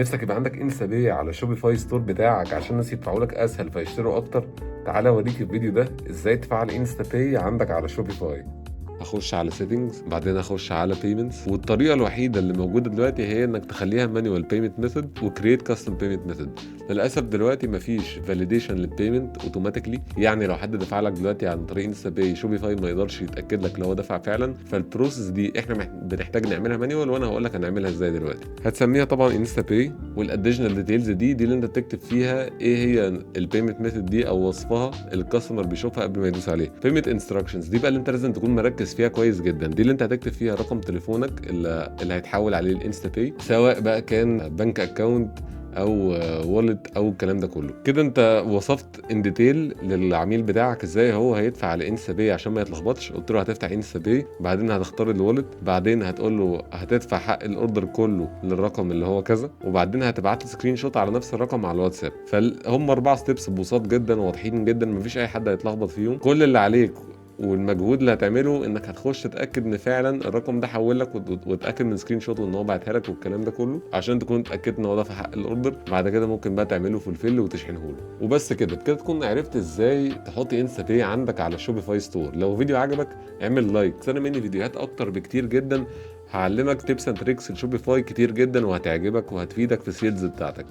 نفسك يبقى عندك InstaPay على Shopify store بتاعك عشان الناس يدفعوا لك اسهل فيشتروا اكتر؟ تعالى اوريك الفيديو ده ازاي تفعل InstaPay عندك على Shopify. هخش على settings، بعدين اخش على payments، والطريقة الوحيدة اللي موجودة دلوقتي هي انك تخليها manual payment method و create custom payment method. للاسف دلوقتي مفيش validation لل payment automatically، يعني لو حد دفع لك دلوقتي عن طريق InstaPay، Shopify ما يقدرش يتاكد لك لو هو دفع فعلا. فال process دي احنا بنحتاج نعملها manual، وانا هقول لك هنعملها ازاي دلوقتي. هتسميها طبعا InstaPay، وال additional details دي اللي انت بتكتب فيها ايه هي ال payment method دي او وصفها ال customer بيشوفها قبل ما يدوس عليه. payment instructions دي بقى اللي انت لازم تكون مركز فيها كويس جدا، دي اللي انت هتكتب فيها رقم تليفونك اللي هيتحول عليه ال InstaPay، سواء بقى كان bank account او wallet او الكلام ده كله. كده انت وصفت in detail للعميل بتاعك ازاي هو هيدفع على InstaPay عشان ما يتلخبطش. قلت له هتفتح InstaPay، بعدين هتختار ال wallet، بعدين هتقول له هتدفع حق ال order كله للرقم اللي هو كذا، وبعدين هتبعت له screenshot على نفس الرقم على الواتساب. فهم اربع steps بساط جدا وواضحين جدا، مفيش اي حد هيتلخبط فيهم. كل اللي عليك والمجهود اللي هتعمله انك هتخش تتاكد ان فعلا الرقم ده حول لك وتاكد من screenshot وان هو بعتها لك والكلام ده كله، عشان تكون اتاكدت ان هو دفع حق ال order. بعد كده ممكن بقى تعمله fulfill وتشحنه له وبس. كده كده تكون عرفت ازاي تحط InstaPay عندك على Shopify store. لو فيديو عجبك اعمل like، استنى مني فيديوهات اكتر بكتير جدا، هعلمك tips and tricks ال Shopify كتير جدا وهتعجبك وهتفيدك في ال sales بتاعتك.